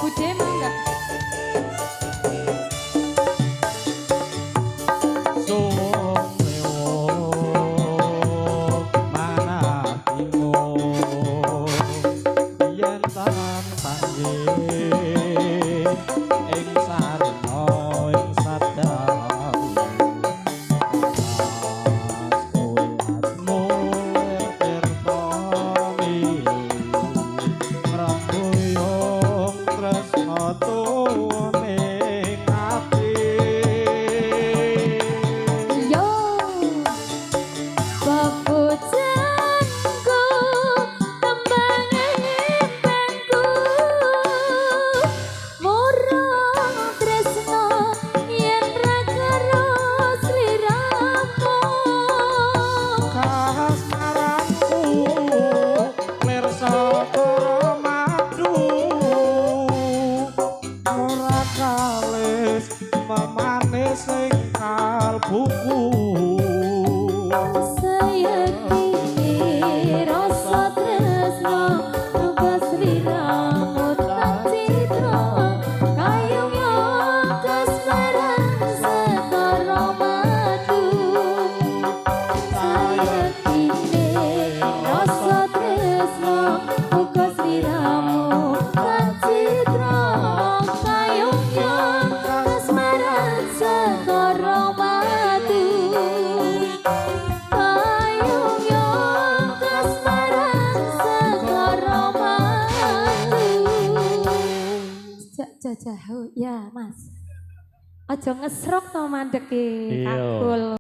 Bude mau enggak? Suwung manatimu yen tan panggih ing sarana ing sadalu kowe atmu tirta milu ngrembuyung tresna tuning ati. Yo, pepujanku, tembange impenku, murung tresno yen ra karo sliramu. Kasmaranku lir saka madu ora kalis memanis ing kalbuku. Sayektine rasa tresno uga sliramu tak citra kayung kasmaran segara madu. Sayektine rasa tresno uga sliramu tak citra kayung kasmaran segara madu. Kayung kasmaran segara madu. Jajah, ya, Mas. Aja ngesrok to mandeke, Iya. kakul.